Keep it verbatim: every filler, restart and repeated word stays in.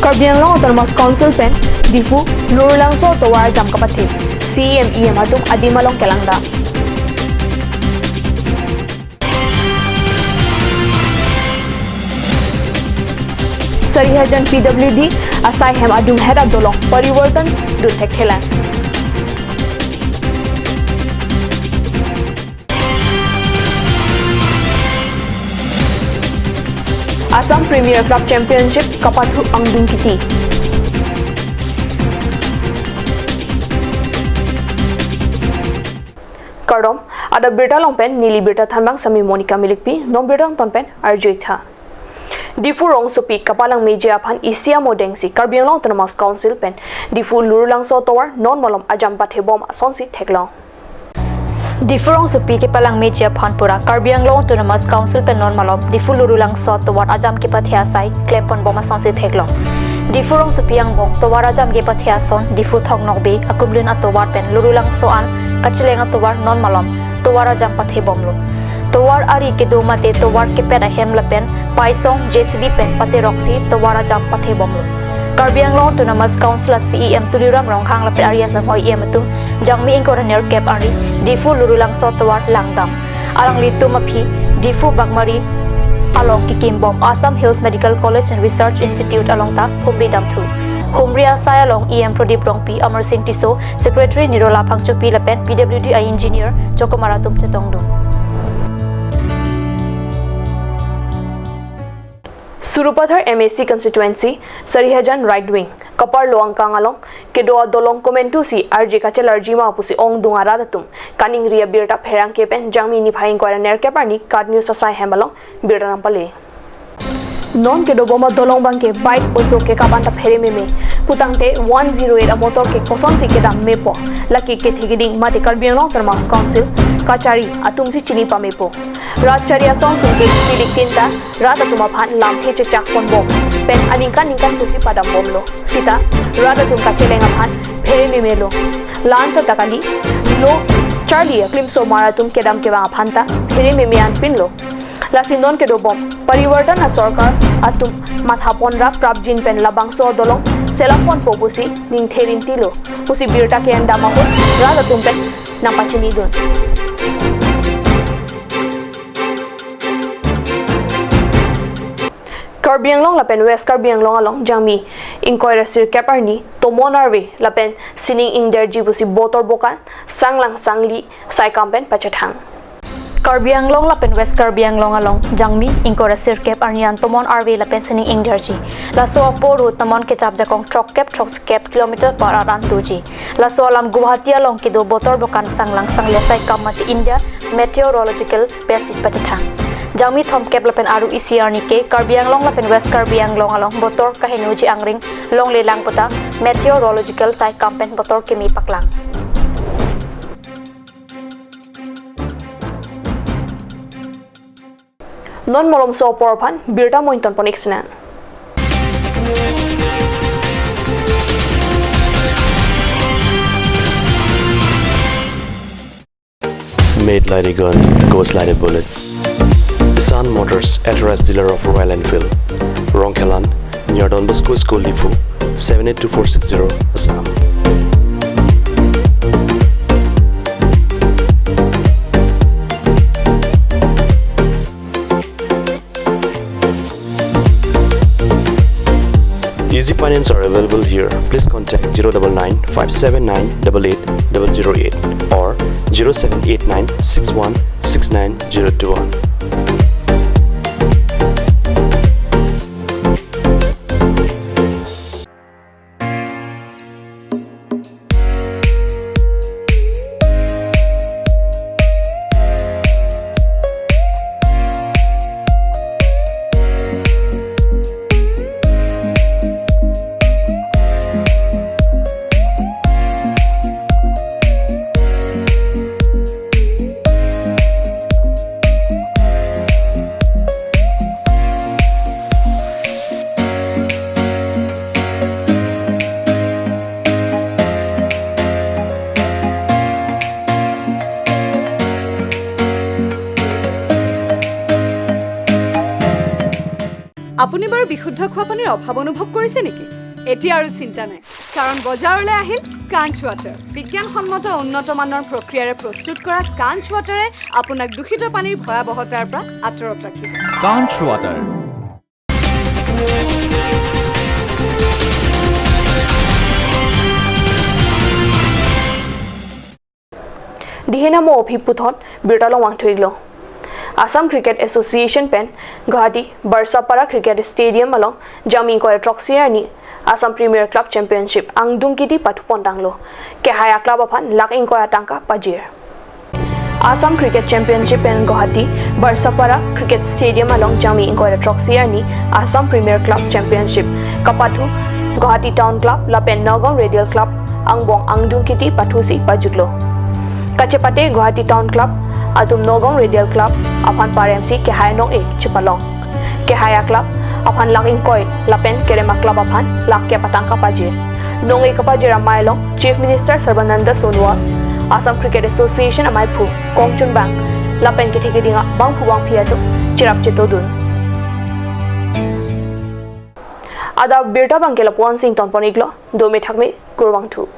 Karbi Anglong Autonomous Council pen Diphu Lurulangso tovar ajam kapathe, C E M, E M atum adim along kelangdam. Sarihajan P W D asai hem adunghet adolong parivartan dun thekthelang. Assam Premier Club Championship kapathu angdung kiti. Kardom, adap birta along pen neli birta thanbang sami Monica Milikpi, non birta angton pen arjuitha. Diphu rongsopi kapalangmeji aphan isi amodeng si Karbi Anglong Autonomous Council pen Diphu Lurulangso tovar non malom ajam pathebom asonsi theklong. Diphu rongsopi kepalangmeji aphan pura Karbi Anglong Autonomous Council pen non malom Diphu Lurulangso tovar ajam kepathe asai klemponbom asonsi theklong. Diphu rongsopi angbong tovar ajam kepathe ason Diphu Thong Nokbe akumlin atovar pen Lurulangso an kacheleng atovar non malom tovar ajam pathebomlo. Tovar ari kedo mate tovar kepet ahem lapen paisong J C B pen pateroksi tovar ajam pathebomlo. Karbi Anglong Autonomous Council a C E M Tuliram Ronghang lapen Arya Samhoi E M atum Jangmi ingkoi ra nerkep arni Diphu Lurulangso tovar langdam. Alanglitum aphi Diphu Bagmari along kekimbom Assam Hills Medical College and Research Institute along ta humri damthu. Humri asai along E M Pradip Rongpi, Amar Singh Tisso, Secretary Nirola Phangchopi lapen P W D a engineer Chokomar atum chetongdun. Sarupathar M A C constituency, Sarihajan right wing, kaparlo angkang along kedo adolong komentu si arje kachelarji ma pusi ongdung arat atum kaningri abirta pherangke pen Jangmi niphai ingkoi ra nerkep arni KAT News asai hem along birta nangpale. Non kedobom adolong abangke bike auto ke kaban ta phere meme putangte one zero eight amotor ke kosonsi kedam mepo, lake kethe keding mate Karbi Anglong Autonomous Council kachari atumsi chini pamepo. Rat chari asong atum ke kilik tin ta rat atum aphan lamthe chechakponbom pen aningkan ningkan pusi padambomlo. Sita rat atum kacheleng aphan phere memelo. La-anchot ta kali, lo charli aklimsomar atum kedam kevang aphan ta phere meme anpinlo. Lasi non kedobom parivartan asorkar atum mathapon rap prapjin pen labangso adolong selapponpo pusi ningthe rintilo pusi birta ke-endam ahut rat atum pen nangpachinidun. Karbi Anglong lapen West Karbi Anglong along Jangmi ingkoi ra sirkep arni tomon arve lapen sining ingderji pusi botor bokan sanglang sangli saikam pen pachethang. Karbi Anglong lapen West Karbi Anglong along Jangmi ingkoi ra sirkep arni an tomon arve lapen sining ingderji. Laso apor ahut tomon kechap jakong throkkep throkkep kilometer per hour an doji. Laso alam Guwahati along kedo botor bokan sanglang sangli saikam mate India Meteorological pensi pachethang. Jangmi thomkep lapen aru isi arni ke Karbi Anglong lapen West Karbi Anglong along botor kahenguji angring longlelang puta meteorological saikam pen botor keme paklang. Non malomso apor aphan birta mo ingtonpon-ik sinang. Made like a gun, goes like a bullet. Sun Motors, authorized dealer of Royal Enfield. Rongkhelan, near Don Bosco School, Diphu, seven eight two four six zero, Assam. Easy finance are available here. Please contact zero double nine five seven nine double eight double zero eight or zero seven eight nine six one six nine zero two one. আপুনি বাৰু বিশুদ্ধ খোৱা পানীৰ অভাৱ অনুভৱ কৰিছে নেকি? এতিয়া আৰু চিন্তা নাই, কাৰণ বজাৰলৈ আহিল কাঞ্চ ৱাটাৰ। বিজ্ঞানসন্মত উন্নত মানৰ প্ৰক্ৰিয়াৰে প্ৰস্তুত কৰা কাঞ্চ ৱাটাৰে আপোনাক দূষিত পানীৰ ভয়াৱহতাৰ পৰা আঁতৰত ৰাখিব। Kanch Water. Dihenamo ophi puthot birta long wangthuiklo. Assam Cricket Association pen Guwahati Barsapara Cricket Stadium along Jangmi ingkoi throksi arni Assam Premier Club Championship angdung kiti pathu pontanglo. Kehai a-club aphan lakh ingkoi atangka pajir. Assam Cricket Championship pen Guwahati Barsapara Cricket Stadium along Jangmi ingkoi throksi arni Assam Premier Club Championship kapathu Guwahati Town Club lapen Nagaon Radial Club angbong angdung kiti pathusi pajutlo. Kachepate Guwahati Town Club atum Nagaon Radial Club aphan paremsi kehai nong-e chepalong. Kehai a-club aphan lakh ingkoi lapen kerem a-club aphan lakh kep atangka pajir. Nong-e kapajir amei along Chief Minister Sarbananda Sonowal, Assam Cricket Association ameiphu Kongchunbang lapen kethe keding abangphu bangphi atum cherap chetodun. Adap birta abangke lapu-an si ingtonpon-iklo, dome thakme, kurvangthu.